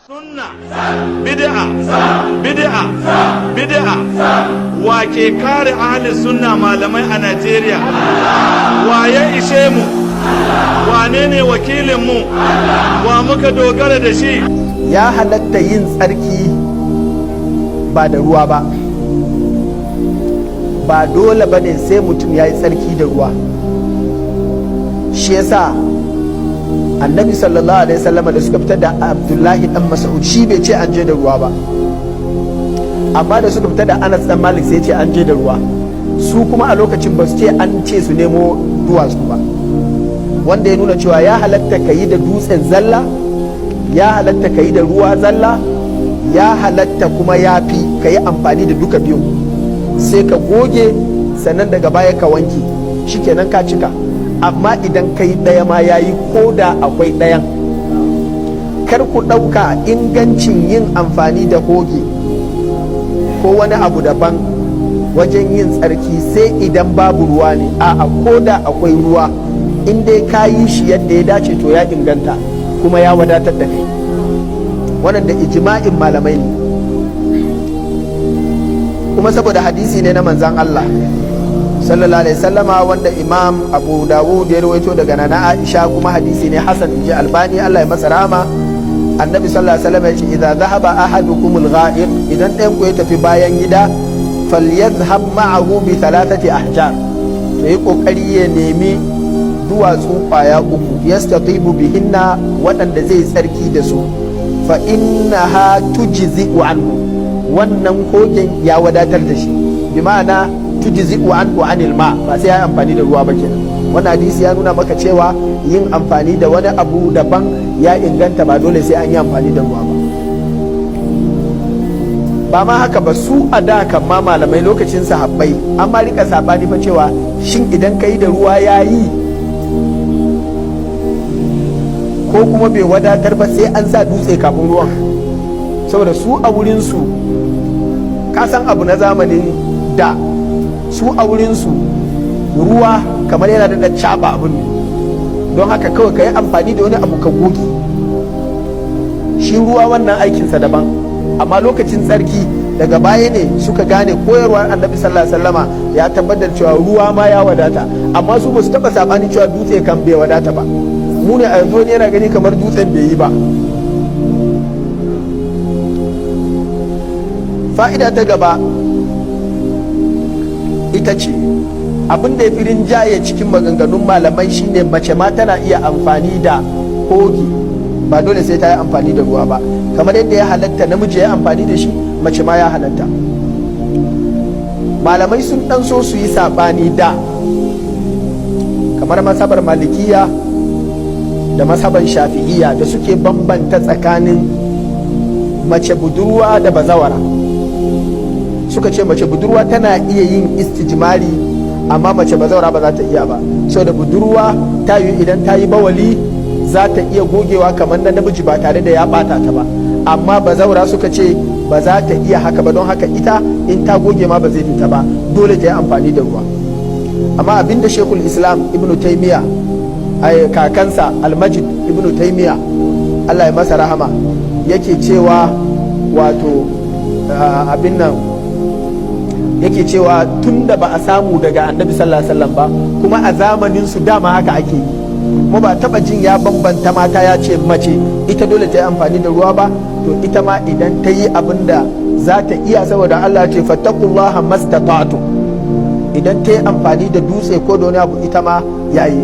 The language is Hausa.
Sunna, bid'a, bid'a, bid'a. Wa ke kare ahli sunna malamai a Najeriya? Wa ya ishe mu? Wane ne wakilin mu? Wa muka dogara da shi? Ya halatta yin tsarki ba da ruwa ba. Ba dole ba ne sai mutum ya yi tsarki da ruwa. Shi yasa Annabi sallallahu alaihi wasallam, da suka fitar da Abdullahi dan Mas'ud, shi bai ce an je da ruwa ba, amma da suka fitar da Anas dan Malik, sai ce an je da ruwa. Su kuma a lokacin ba su ce an ce su nemo duwatsu ba, wanda ya nuna cewa ya halatta ka yi da dutsen zalla, ya halatta ka yi da ruwa zalla, ya halatta kuma ya fi ka yi amfani da duka biyu. Sai ka goge, sannan daga baya ka wanke, shikenan ka cika. Amma idan ka yi ɗaya ma ya yi, ko da akwai ɗayan. Kar ku ɗauka ingancin yin amfani da hoge ko wani abu daban wajen yin tsarki sai idan babu ruwa ne. A'a, ko da akwai ruwa, in dai ka yi shi yadda ya dace, to ya inganta kuma ya wadatar da kai. Wannan da ijma'in malamai ne, kuma saboda hadisi ne na manzan Allah sallallahu alaihi sallama, wanda Imam Abu Dawud ya rawaito daga Nana Aisha, kuma hadisi ne hasan, inji Albani, Allah ya masa rahama. Annabi sallallahu alaihi wasallam ya ce: "Idza dhahaba ahadukumul gha'it", idan ɗayan ku ya tafi bayan gida, "falyadhhab ma'ahu bi thalathati ahjar", to yi kokari ya nemi duwatsu kwaya uku, "yastatibu bihinna", waɗanda zai tsarki da su, "fa innaha tujzi'u anhu", wannan kogen ya wadatar da shi, bi ma'ana tujzi'u anhu anil ma, ba sai ya amfani da ruwa ba kenan. Wannan hadisi ya nuna maka cewa yin amfani da wani abu daban ya inganta, ba dole sai an yi amfani da ruwa ba. Ba ma haka ba, su a da kan ma malamai lokacin sahabbai an ma rika sabani fa cewa shin idan ka yi da ruwa ya yi, ko kuma bai wadatar ba, sai an sa dutse kafin ruwan? Saboda su a wurinsu, ka san abu na zamanin da, su a wurinsu ruwa kamar yana da caɓa abin ne. Don haka kawai ka yi amfani da wani abu ka goge shi, ruwa wannan aikinsa daban. Amma lokacin tsarki, daga baya ne suka gane koyarwar Annabi sallallahu alaihi wasallama ya tabbatar cewa ruwa ma ya wadata. Amma su ba su taba sabani cewa dutse kan bai wadata ba. Mu ne a yanzu wani yana gani kamar dutsen bai yi ba. Fa'ida ta gaba ita ce, abin da ya fi rinjaye cikin maganganun malamai shine mace ma tana iya amfani da hoge, ba dole sai ta yi amfani da ruwa ba. Kamar yadda ya halatta namiji ya amfani da shi, mace ma ya halatta. Malamai sun dan so su yi saɓani da kamar masabar Malikiya da masaban Shafi'iyya, da suke bambanta tsakanin mace budurwa da bazawara. Suka ce mace budurwa tana iya yin istijmari, amma mace bazawara ba za ta iya ba, saboda budurwa ta yi idan ta yi bawali za ta iya gogewa kamar na namiji ba tare da ya bata ta ba. Amma bazawara, suka ce, ba za ta iya haka ba. Don haka ita in ta goge ma ba zai fita ba, dole ta yi amfani da ruwa. Amma abinda Shekul Islam Ibnu Taimiya, kakansa Almajid Ibnu Taimiya, Allah ya masa rahama, yake cewa, wato abin nan yake cewa, tun da ba a samu daga Annabi sallallahu alaihi wasallam ba, kuma a zamanin su dama haka ake yi, kuma ba taba jin ya bambanta mata ya ce mace ita dole ta yi amfani da ruwa ba, to ita ma idan ta yi abin da za ta iya, saboda Allah ya ce "fattaqullaha mastata'tum", idan ta yi amfani da dutse ko da wani abu, ita ma yayi.